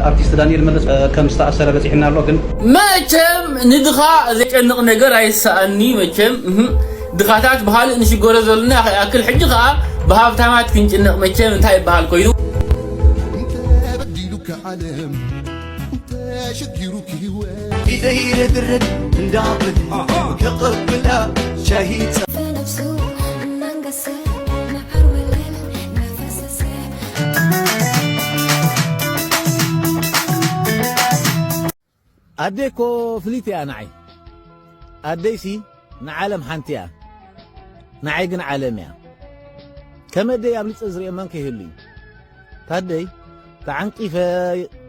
ኣርቲስት ዳንኤል መለስ ከም ዝተኣሰረ በፂሕና ኣሎ። ግን መቸም ንድኻ ዘጨንቕ ነገር ኣይሰኣኒ። መቸም እህ፣ ድኻታት ብኻልእ ንሽገሮ ዘለና ከይኣክል ሕጂ ኸኣ ብሃብታማት ክንጭነቕ መቸም እንታይ ይበሃል ኮይኑ። ተበዲሉካ ዓለም ተሸጊሩክ ህይወት ኢደይ ርድርድ እንዳብል ከቐብላ ሻሂ فنفسه منقسم مع الولد نفس السيف ኣደይ እኮ ፍልይቲ እያ ንዓይ። ኣደይሲ ንዓለም ሓንቲ እያ፣ ንዓይ ግን ዓለም እያ። ከም ኣደይ ኣብሊፀ ዝሪኦ መን ከይህሉ እዩ። ታደይ ተዓንቂፈ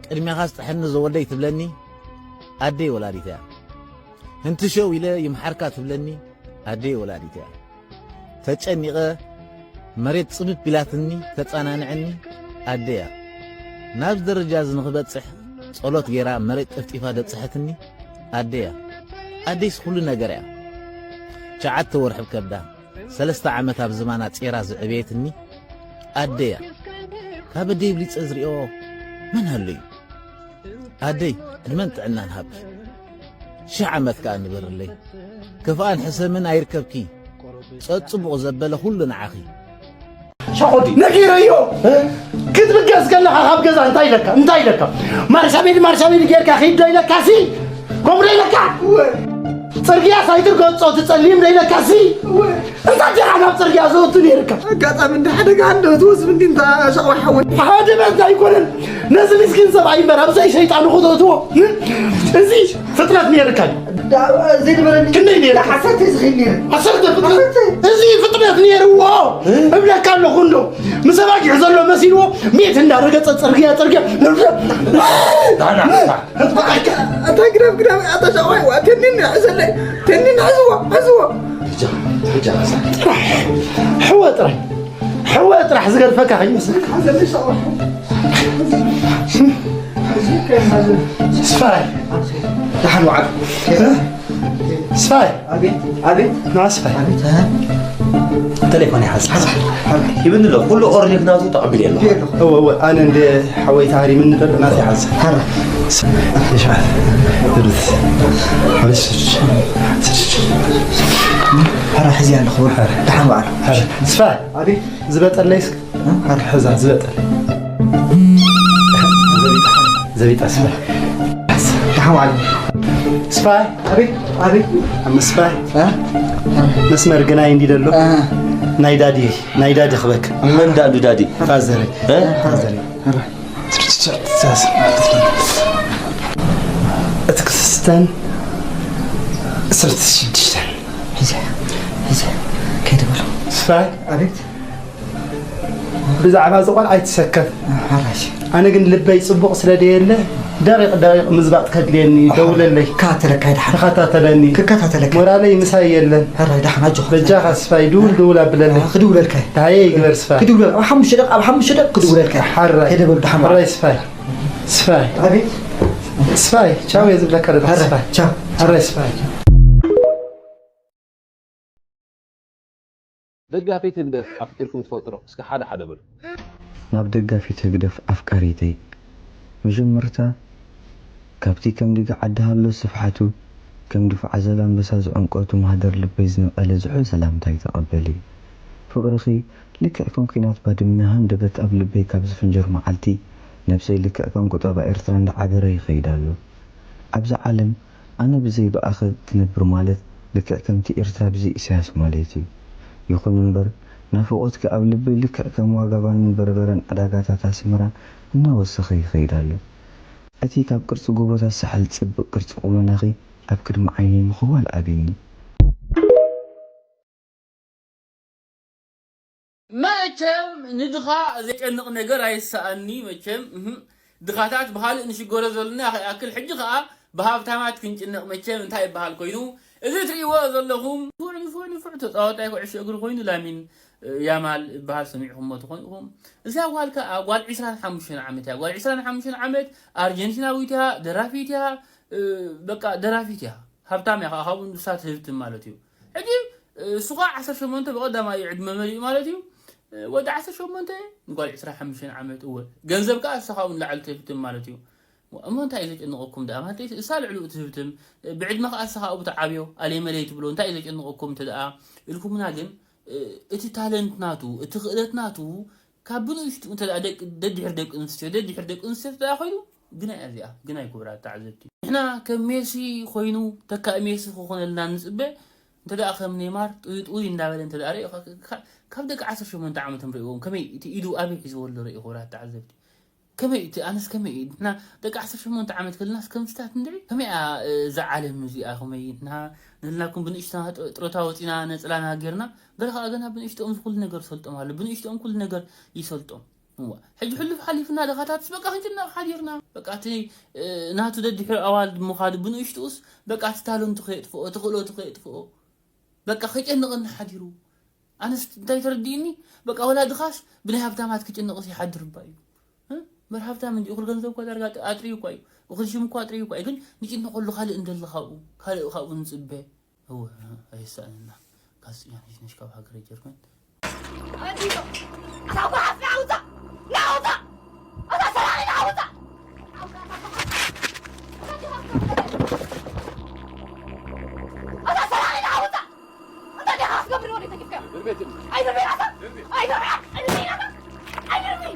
ቅድሚኻ ስጥሐኒ ዘወደይ ትብለኒ ኣደይ ወላዲት እያ። ህንትሸው ኢለ ይምሓርካ ትብለኒ ኣደይ ወላዲት እያ። ተጨኒቐ መሬት ጽብብ ኢላትኒ ተጸናንዐኒ ኣደያ። ናብ ደረጃ እዚ ንኽበጽሕ ጸሎት ጌራ መሬት ጠፍጢፋ ደብጽሐትኒ ኣደያ። ኣደይስ ኩሉ ነገር እያ። ትሽዓተ ወርሒ ኣብ ከብዳ ሰለስተ ዓመት ኣብ ዝባና ጼራ ዘዕበየትኒ ኣደያ። ካብ ኣደይ ብሊጸ ዝሪኦ መን ኣሎ እዩ? ኣደይ ዕድመን ጥዕናን ሃብ ሽሕ ዓመት ከኣ ንበርለይ። ክፍኣን ሕሰምን ኣይርከብኪ። ጸጽቡቕ ዘበለ ኩሉ ንዓኺ። ሸኾዲ ነጊረዮ ክትብገስ ከለኻ ካብ ገዛ እንታይ ኢለካ እንታይ ኢለካ ማርሻቤል ማርሻቤል ጌርካ ኺድ ዶ ኢለካ ሲ ከምኡ ዶ ኢለካ ጽርግያ ሳይትርገጾ ትጸሊም ዶ ኢለካ ሲ እንታይ ዲኻ ናብ ጽርግያ ዘወቱ ነይርካ ኣጋጣሚ እንደ ሓደጋ እንደ ትወስብ እንዲ እንታ ሸቕዋ ሓወይ ሓደ መዛ ኣይኮነን ነዚ ምስኪን ሰብኣይ እምበር ኣብዘይ ሸይጣን ኹተትዎ እዚ ፍጥረት ነይርካ ዘይነበረኒ ክንደይ ነይሩ? ዓሰርተ ዝኽእል ነይሩ። ዓሰርተ ፍጥረት? ዓሰርተ። እዚ ፍጥረት ነይርዎ እብለካ ኣለኹ እንዶ ምስ ኣባጊዕ ዘሎ መሲልዎ ቤት እንዳረገጸ ጽርግያ ጽርግያ ዳና ኣታ ግዳፍ ግዳፍ ኣታ ሻዋይ ዋ ተኒን ሕዘለይ ተኒን ሕዝዎ ሕዝዎ ሕጃ ሕጃ ሳ ሕወ ጥራይ ሕወ ጥራሕ ዝገድፈካ ከይመስል ስፋይ ደሓን ዋዓል ስፋይ ኣቤት ኣቤት ና ስፋይ ኣቤት ቴሌፎን ይሓዝ ይብኒ ኣሎ ኩሉ ኦርኒክ ናቱ ተቐቢል የለ እወ እወ ኣነ እንደ ሓወይ ተሃሪምኒ ዘሎ ናቱ ይሓዝ ሐራ ይሻል ሐራ ሕዚ ኣለኹ ደሓን ዋዓል ስፋይ ኣቤት ዝበጠለይስ ሐራ ሕዛ ዝበጠል ዘቢጣ ስፋይ ደሓን ዋዓል ስፋይ ኣቤት ኣቤት ኣብ ምስፋይ መስመር ግናይ እንዲ ደሎ ናይ ዳዲ ናይ ዳዲ ክበክ መን ዳዱ ዳዲ ፋዘረ እ? ፋዘረ እቲ ክስተን ዕስራን ሽዱሽተን ሒዘ ሒዘ ከይደ በሎ ስፋይ ኣቤት ብዛዕባ እዚ ቆልዓ ኣይትሰከፍ ሓራሽ ኣነ ግን ልበይ ጽቡቕ ስለ ደየለ ደቂቕ ደቂቕ ምዝባጥ ከድልየኒ ደውለለይ ክከታተለካ ይድሓን ተኸታተለኒ ክከታተለካ ሞራለይ ምሳይ የለን ሕራይ ድሓን ኣጆኹ በጃኻ ስፋይ ድውል ድውል ኣብለለይ ክድውለልካ ታየ ይግበር ስፋይ ክድውለል ኣብ ሓሙሽተ ደቂቕ ኣብ ሓሙሽተ ደቂቕ ክድውለልካ ሓራይ ከይደ በሉ ድሓን ሓራይ ስፋይ ስፋይ ኣቤት ስፋይ ቻው እየ ዝብለካ ደለኹ ሕራይ ስፋይ ቻው ሓራይ ስፋይ ደጋፊት ህግደፍ ኣፍቂርኩም ትፈልጡ ዶ? እስከ ሓደ ሓደ በሉ። ናብ ደጋፊት ህግደፍ ኣፍቃሪተይ፣ መጀመርታ ካብቲ ከም ድጋ ዓዲ ሃሎ ስፍሓቱ፣ ከም ድፉዓ ዘላንበሳ ዝዕምቆቱ ማህደር ልበይ ዝነቐለ ዝሑል ሰላምታይ ተቐበሊ። ፍቕርኺ ልክዕ ከም ኲናት ባድመ ሃንደበት ኣብ ልበይ ካብ ዝፍንጀር መዓልቲ፣ ነብሰይ ልክዕ ከም ቁጠባ ኤርትራ እንዳዓበረ ይኸይድ ኣሎ። ኣብዚ ዓለም ኣነ ብዘይ ብኣኺ ክነብር ማለት ልክዕ ከምቲ ኤርትራ ብዘይ ኢሳያስ ማለት እዩ። ይኹን እምበር ናፍቖትኪ ኣብ ልበይ ልክዕ ከም ዋጋ ባንን በርበረን ዕዳጋታት ኣስመራ እናወሰኸ ይኸይድ ኣሎ። እቲ ካብ ቅርጺ ጎቦታት ሳሕል ጽብቕ ቅርጺ ቁመናኺ ኣብ ቅድሚ ዓይነይ ምኽዋል ኣብዩኒ። መቸም ንድኻ ዘጨንቕ ነገር ኣይሰኣኒ። መቸም እህ፣ ድኻታት ብኻልእ ንሽገሮ ዘለና ከይኣክል ሕጂ ኸኣ ብሃብታማት ክንጭነቕ መቸም እንታይ ይበሃል ኮይኑ። እዚ ትርእይዎ ዘለኹም ንፉዕ ንፉዕ ንፉዕ ተጻዋታይ ኩዕሾ እግሪ ኮይኑ ላሚን ያማል ይበሃል ሰሚዕኹሞ ትኾን ኢኹም። እዛ ጓል ከኣ ጓል ዕስራን ሓሙሽተን ዓመት እያ። ጓል ዕስራን ሓሙሽተን ዓመት ኣርጀንቲናዊት እያ፣ ደራፊት እያ፣ በቃ ደራፊት እያ። ሃብታም እያ ከኣ ካብኡ ንሳ ትህብትም ማለት እዩ። ሕጂ እሱ ኸዓ ዓሰርተ ሸሞንተ ብቐዳማይ እዩ ዕድመ መሊኡ ማለት እዩ። ወዲ ዓሰርተ ሸሞንተ ንጓል ዕስራን ሓሙሽተን ዓመት፣ እወ፣ ገንዘብ ከኣ እስኻ እውን ላዕሊ ትህብትም ማለት እዩ። እሞ እንታይ እዩ ዘጨንቐኩም ደኣ? ማለት እሳ ልዕሊኡ ትህብትም፣ ብዕድመ ከኣ እስኻ ኣብኡ ትዓብዮ፣ ኣለይ መለይ ትብሎ፣ እንታይ እዩ ዘጨንቐኩም እንተ ደኣ ኢልኩምና ግን፣ እቲ ታለንት ናቱ፣ እቲ ክእለት ናቱ ካብ ብንእሽቱ እንተ ደኣ ደቂ-፣ ደድሕሪ ደቂ ኣንስትዮ፣ ደድሕሪ ደቂ ኣንስትዮ እንተ ደኣ ኮይኑ፣ ግናይ እያ እዚኣ፣ ግናይ ክቡራት ተዓዘብቲ። ንሕና ከም ሜሲ ኮይኑ፣ ተካኢ ሜሲ ክኾነልና ንጽበ፣ እንተ ደኣ ከም ኔማር ጥውይ ጥውይ እንዳበለ እንተ ደኣ ርኢኻ፣ ካብ ደቂ ዓሰርተ ሸሞንተ ዓመት ንርእይዎም፣ ከመይ እቲ ኢዱ ኣበይ ሒዝዎ ኣሎ ርኢ፣ ክቡራት ተዓዘብቲ። ከመይ እቲ ኣነስ ከመይ እዩ? ንሕና ደቂ ዓሰርተ ሸሞንተ ዓመት ከለናስ ከምስታት እንድዒ፣ ከመይ እያ እዛ ዓለም እዚኣ? ከመይ ንሕና ንህልናኩም ብንእሽትና ጥሮታ ወፂና ነፅላና ጌርና፣ ገለ ከዓ ገና ብንእሽትኦም ኩሉ ነገር ዝፈልጦም ኣሎ። ብንእሽትኦም ኩሉ ነገር ይሰልጦም። እዋ፣ ሕጂ ሕሉፍ ሓሊፍና ድኻታትስ በቃ ክንጭነቕ ሓዲርና። በቃ እቲ፣ እ፣ ናቱ ደድሕሪ ኣዋልድ ምኻዱ ብንእሽትኡስ በቃ እቲ ታለንቱ ከየጥፍኦ፣ እቲ ክእለቱ ከየጥፍኦ፣ በቃ ከጨንቐና ሓዲሩ። ኣነስ እንታይ ተረዲእኒ? በቃ ወላ ድኻስ ብናይ ሃብታማት ክጭነቕስ ይሓድር እባ እዩ። እ? እምበር ሃብታም እንጂ እኹል ገንዘብ እኳ ዳርጋ ኣጥርዩ እኳ እዩ። እኹል ሽም እኳ ኣጥርዩ እኳ እዩ። ግን ንጭነቐሉ ካልእ እንደሎ ካብኡ፣ ካልእ ካብኡ ንጽበ። እወ፣ ኣየሳእነና። ጋዜጠኛ ነሽ፣ ነሽ ካብ ሃገረ ጀርመን። ኣታ ጓሓፍ ንዓውታ! ንዓውታ! ኣታ ሰራቒ ንዓውታ! ኣታ ሰራቒ ንዓውታ! እንታይ ዲኻ ክትገብር ወዲህ ተኪፍካ? ኣይትርበይ ኣታ! ኣይትርበይ! ኣይትርበይ ኣታ! ኣይትርበይ!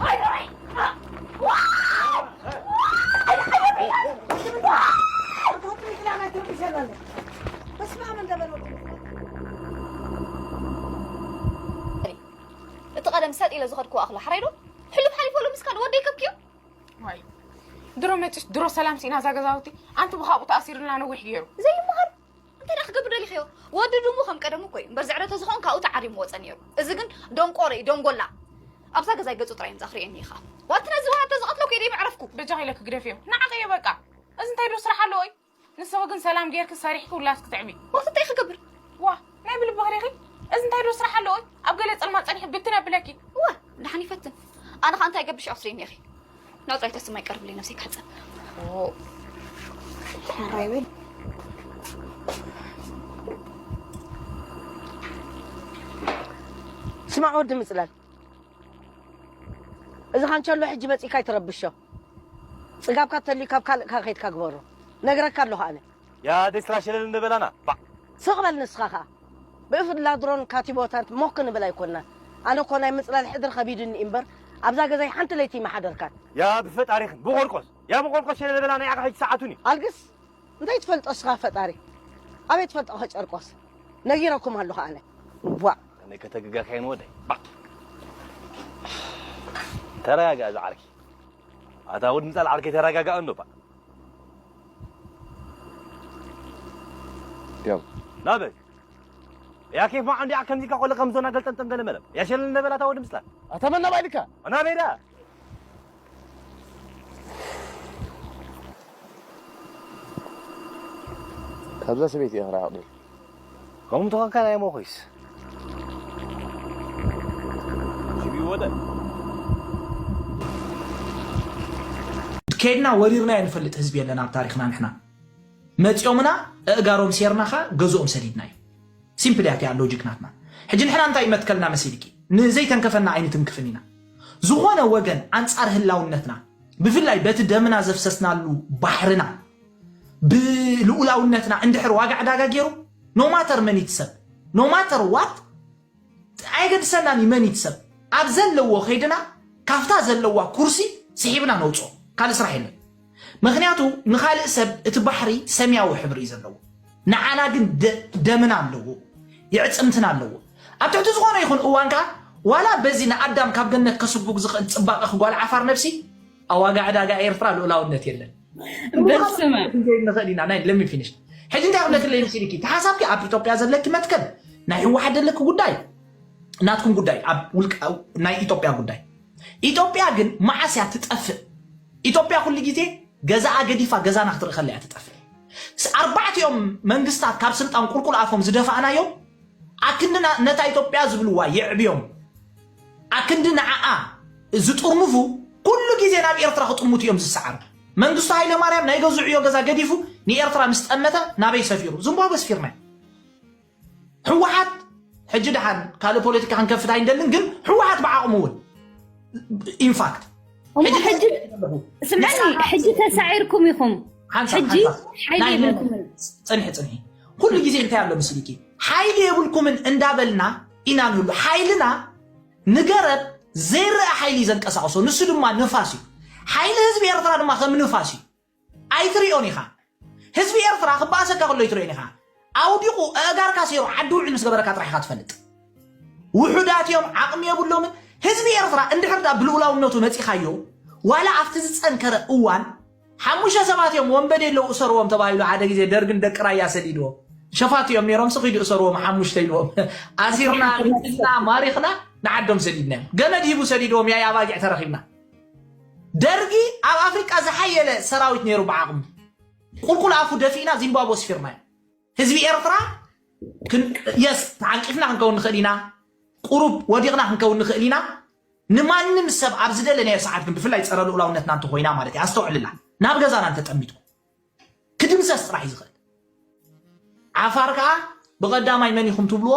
ኣይትርበይ! በስመ አብ እንደ በል ወዲ እቲ ቀደም ሰጥ ኢለ ዝኸድኩዎ ኣኽላ ሕራይ ዶ? ሕሉፍ ሓሊፎ ሎምስ ካን ወደይ ከብክዮ? ዋይ፣ ድሮ መጺስ ድሮ ሰላም ሲና እዛ ገዛውቲ። ኣንቲ ብኻብኡ ተኣሲርልና ነዊሕ ገይሩ። ዘይመሃር እንታይ ደኣ ክገብር ደሊኽዮ? ወዲ ድሙ ከም ቀደሙ እኮ እዩ። እምበር ዝዕረ ተዝኾን ካብኡ ተዓሪሙ ወጸ ነይሩ። እዚ ግን ደንቆሮ እዩ፣ ደንጎላ። ኣብዛ ገዛይ ገጹ ጥራይ እዮም ዘኽርየኒ ኢኻ። ዋልቲ ነዚ ወሃብ ተዝቐትሎ ከይደ ይምዕረፍኩ። በጃኺ ኢለኪ ግደፍዮ። ንዓኺ እየ በቃ። እዚ እንታይ ዶ ስራሕ ኣለዎ እዩ? ንስኺ ግን ሰላም ጌርኪ ሰሪሕኪ ውላድኪ ትዕቢ። ዋልቲ እንታይ ክገብር? ዋ፣ ናይ ብልብኺ ሪኺ? እዚ እንታይ ዶ ስራሕ ኣለዎ እዩ? ኣብ ገለ ጸልማት ጸኒሑ ብትን ኣብለኪ። ዋ፣ ደሓን ይፈትን። ኣነ ኸኣ እንታይ ገብሽ ኣስሪኒ ኢኺ? ናጽራይ ተስማይ ቀርብለይ ነብሰይ ክሕጸብ። ኦ፣ ሕራይ በል። ስማዕ ወዲ ምጽላል፣ እዚ ካንቸሎ ሕጂ መጺእካ ኣይትረብሾ። ጽጋብካ ተልዩ ካብ ካልእካ ከይድካ ግበሮ። ነግረካ ኣለኹ ኣነ። ያ ደስራ ሸለል እንደ በላና፣ ባዕ። ስቕ በል ንስኻ ኸኣ። ብእፍላ ድሮን ካቲቦታን ሞክ ንብል ኣይኮንናን። ኣነ እኮ ናይ ምጽላል ሕድሪ ከቢዱኒ እምበር፣ ኣብዛ ገዛይ ሓንቲ ለይቲ ይመሓደርካን። ያ ብፈጣሪኽን፣ ብቆርቆስ፣ ያ ብቆርቆስ ሸለል በላ ናይ ዓኻ ሕጂ ሰዓቱን እዩ። ኣልግስ፣ እንታይ ትፈልጦ እስኻ ፈጣሪ? ኣበይ ትፈልጦ ከ ጨርቆስ? ነጊረኩም ኣለኹ ኣነ። ቧዕ። ከመይ ከተግገርካዮ ንወደይ? ባዕ። ተረጋጋእ እዚ ዓርኪ። ኣታ ወድ ምጻል ዓርከይ ተረጋጋእ እንዶ ባዕ። ያው ናበይ? ያ ኬፍ ማዕ እንዲያ ከምዚ ከቆለ ከም ዞና ገልጠምጠም ገለ መለም። ያ ሸለል እንደ በላ ኣታ ወድ ምጽላል። ኣታ መን ናባይ ኢልካ? ናበይ ዳ? ካብዛ ሰበይቲ እየ ክረሓቕ ደልየ። ከምኡ ተኾንካ ናይ ሞኾይስ? ሽቢ ወደ። ከይድና ወሪርናዮ ንፈልጥ ህዝቢ የለን ኣብ ታሪኽና ንሕና። መጺኦምና ኣእጋሮም ሴርና ኸኣ ገዝኦም ሰዲድናዮ። ሲምፕል እያ እቲኣ ሎጂክ ናትና። ሕጂ ንሕና እንታይ መትከልና መሲልኪ? ንዘይተንከፈና ኣይንትንክፍን ኢና። ዝኾነ ወገን ኣንጻር ህላውነትና፣ ብፍላይ በቲ ደምና ዘፍሰስናሉ ባሕርና፣ ብልኡላውነትና እንድሕር ዋጋ ዕዳጋ ገይሩ፣ no matter መን ይትሰብ፣ no matter what፣ ኣየገድሰናን እዩ መን ይትሰብ። ኣብ ዘለዎ ከይድና፣ ካብታ ዘለዋ ኩርሲ ስሒብና ነውጽኦ። ካልእ ስራሕ የለን። ምኽንያቱ ንኻልእ ሰብ እቲ ባሕሪ ሰማያዊ ሕብሪ እዩ ዘለዎ። ንዓና ግን ደ-፣ ደምና ኣለዎ፣ የዕጽምትና ኣለዎ። ኣብ ትሕቲ ዝኾነ ይኹን እዋን ከኣ ዋላ በዚ ንኣዳም ካብ ገነት ከስጉግ ዝኽእል ጽባቐ ጓል ዓፋር ነብሲ ኣብ ዋጋ ዕዳጋ ኤርትራ ልኡላውነት የለን። በስመ። ክንደይ ንኽእል ኢና ናይ ለሚ ፊኒሽ። ሕጂ እንታይ ክብለኪ ኣለይ መሲልኪ? እቲ ሓሳብኪ ኣብ ኢትዮጵያ ዘለኪ መትከል ናይ ህወሓት ዘለኪ ጉዳይ ናትኩም ጉዳይ ኣብ ውልቃ ናይ ኢትዮጵያ ጉዳይ። ኢትዮጵያ ግን መዓስ እያ ትጠፍእ? ኢትዮጵያ ኩሉ ግዜ ገዛኣ ገዲፋ ገዛና ክትርኢ ከላ እያ ትጠፍእ። ስ-፣ ኣርባዕቲኦም መንግስታት ካብ ስልጣን ቁልቁል ኣፎም ዝደፋእናዮም ኣክንዲ ና-፣ ነታ ኢትዮጵያ ዝብልዋ የዕብዮም ኣክንዲ ንዓኣ ዝጥርንፉ ኩሉ ግዜ ናብ ኤርትራ ክጥምቱ እዮም ዝሰዓሩ። መንግስቱ ሃይለ ማርያም ናይ ገዝኡ ዕዮ ገዛ ገዲፉ ንኤርትራ ምስ ጠመተ ናበይ ሰፊሩ? ዝምባብወ ሰፊርና። ህወሓት ሕጂ ደሓን ካልእ ፖለቲካ ክንከፍት ኣይንደልን፣ ግን ህወሓት ብዓቕሙ እውን ኢንፋክት እሞ ሕጂ ስምዐኒ፣ ሕጂ ተሳዒርኩም ኢኹም። ሕጂ ሓይሊ የብልኩምን። ፅንሒ ፅንሒ፣ ኩሉ ግዜ እንታይ ኣሎ ምስልኪ፣ ሓይሊ የብልኩምን እንዳበልና ኢና ንህሉ። ሓይልና ንገረብ ዘይረአ ሓይሊ ዘንቀሳቕሶ፣ ንሱ ድማ ንፋስ እዩ። ሓይሊ ህዝቢ ኤርትራ ድማ ከም ንፋስ እዩ። ኣይትሪኦን ኢኻ። ህዝቢ ኤርትራ ክበኣሰካ ከሎ ኣይትሪኦን ኢኻ። ኣውዲቑ ኣእጋርካ ሰይሩ ዓዲ ውዕል ምስ ገበረካ ጥራሕ ኢኻ ትፈልጥ። ውሑዳት እዮም፣ ዓቕሚ የብሎምን። ህዝቢ ኤርትራ እንድሕር ዳ ብልኡላውነቱ መጺኻዮ፣ ዋላ ኣብቲ ዝጸንከረ እዋን ሓሙሽተ ሰባት እዮም ወንበዴ ኣለዉ እሰርዎም ተባሂሉ፣ ሓደ ግዜ ደርግን ደቂ ራያ ሰዲድዎም። ሸፋቱ እዮም ነይሮም፣ ስኺዱ እሰርዎም ሓሙሽተ ኢልዎም። ኣሲርና፣ ሊጥና፣ ማሪኽና ንዓዶም ሰዲድናዮም። ገመድ ሂቡ ሰዲድዎም፣ ያይ ኣባጊዕ ተረኺብና። ደርጊ ኣብ ኣፍሪቃ ዝሓየለ ሰራዊት ነይሩ ብዓቕሙ። ቁልቁል ኣፉ ደፊእና ዚምባብወ ኣስፊርናዮ። ህዝቢ ኤርትራ የስ ተዓንቂፍና ክንከውን ንኽእል ኢና። ቁሩብ ወዲቕና ክንከውን ንኽእል ኢና። ንማንም ሰብ ኣብ ዝደለናዮ ሰዓት ግን ብፍላይ ጸረ ልኡላውነትና እንተኾይና ማለት እዩ። ኣስተውዕልላ። ናብ ገዛና እንተጠሚትኩም ክድምሰስ ጥራሕ እዩ ዝኽእል። ዓፋር ከዓ ብቐዳማይ መን ኢኹም ትብልዎ?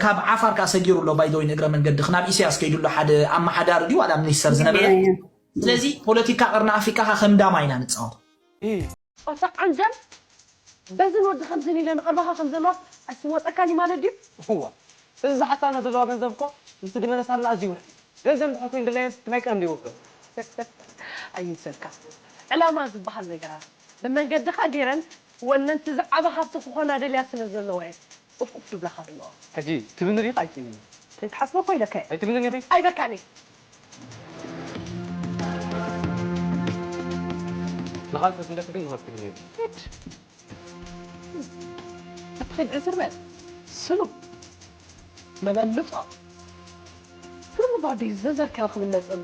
ካብ ዓፋር ከዓ ሰጊሩ ኣሎ። ባይዘወይ ንእግረ መንገዲ ናብ ኢሳያስ ከይዱ ኣሎ። ሓደ ኣመሓዳሪ ድዩ ዋላ ሚኒስተር ዝነበረ። ስለዚ ፖለቲካ ቀርኒ ኣፍሪቃ ከዓ ከም ዳማ ኢና ንፃወት። እታ ዓንጃል በዝን ወዲ ከምዝን ኢለ ንቐልባኻ ከም ዘለዋስ ኣይስወፀካን እዩ ማለት ድዩ? እዋ፣ እዚ ዝሓጣና ዘለዋ ገንዘብ እኮ ምስ ድመለሳልና ኣዝዩ ውሕድ። ገንዘብ እንድሕር ኮይኑ ድላየስ ናይ ቀንዲ ይውክል። ኣይምሰልካ። ዕላማ ዝበሃል ነገር ኣሎ። ብመንገድኻ ገይረን ወነንቲ ዝዓበ ሃብቲ ክኾና ደልያ ስለ ዘለዋ እየን። ኡፍ ኡፍ ዝብላኻ ዘለዋ። ሕጂ ትብኒ ዲኻ ኣይትብኒ? ከይትሓስበ እኮ ኢለካ እየ። ኣይትብኒ ዲኺ? ኣይበካን እየ። ንቓልሲ ስደት ግን ንኸፍት ግዜ ሂድ። ኣትኺድ ዕስር በል። ስሉብ። መበልጾ። ኩሉ ባዲ ዘዘርከበ ክብለጸሉ።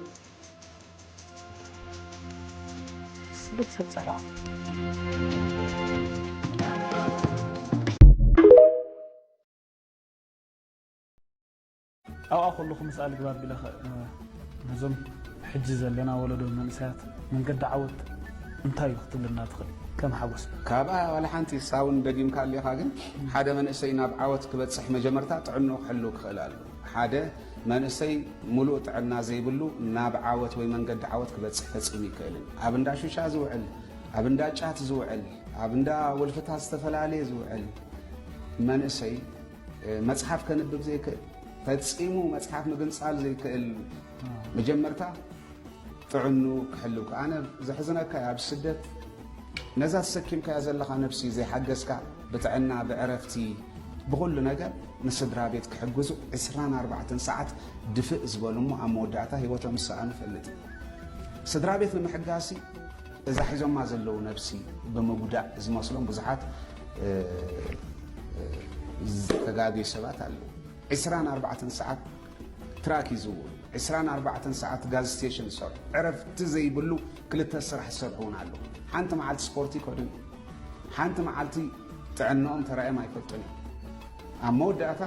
ስሉብ ሰብ ጸላኢ። ኣብኣ ከለኹ ምስኣ ልግባር ቢለ ነዞም ሕጂ ዘለና ወለዶ መንእሰያት መንገዲ ዓወት እንታይ እዩ ክትብልና ትኽእል ከም ሓጎስ? ካብኣ ዋላ ሓንቲ ሳውን ደጊምካ ኣሊኻ ግን ሓደ መንእሰይ ናብ ዓወት ክበጽሕ መጀመርታ ጥዕንኡ ክሕልው ክኽእል ኣለዎ። ሓደ መንእሰይ ሙሉእ ጥዕና ዘይብሉ ናብ ዓወት ወይ መንገዲ ዓወት ክበጽሕ ፈጺሙ ይክእልን። ኣብ እንዳ ሹሻ ዝውዕል፣ ኣብ እንዳ ጫት ዝውዕል፣ ኣብ እንዳ ወልፍታት ዝተፈላለየ ዝውዕል መንእሰይ መጽሓፍ ከንብብ ዘይክእል፣ ፈጺሙ መጽሓፍ ምግንጻል ዘይክእል፣ መጀመርታ ጥዕኑ ክሕልው። ኣነ ዘሕዝነካ ኣብ ስደት ነዛ ተሰኪምካያ ዘለኻ ነብሲ ዘይሓገዝካ ብጥዕና ብዕረፍቲ ብኹሉ ነገር ንስድራ ቤት ክሕግዙ ዕስራን ኣርባዕተን ሰዓት ድፍእ ዝበሉ እሞ ኣብ መወዳእታ ህይወቶም ዝሰኣኑ ፈልጥ። ስድራ ቤት ንምሕጋሲ እዛ ሒዞማ ዘለዉ ነብሲ ብምጉዳእ ዝመስሎም ብዙሓት ዝተጋግዩ ሰባት ኣለዉ። ዕስራን ኣርባዕተን ሰዓት ትራክ ይዝውሩ፣ ዕስራን ኣርባዕተን ሰዓት ጋዝ ስቴሽን ይሰርሑ፣ ዕረፍቲ ዘይብሉ ክልተ ስራሕ ዝሰርሑ እውን ኣለዉ። ሓንቲ መዓልቲ ስፖርት ይከዱን ሓንቲ መዓልቲ ጥዕንኦም ተራእዮም ኣይፈልጡን እዮም። ኣብ መወዳእታ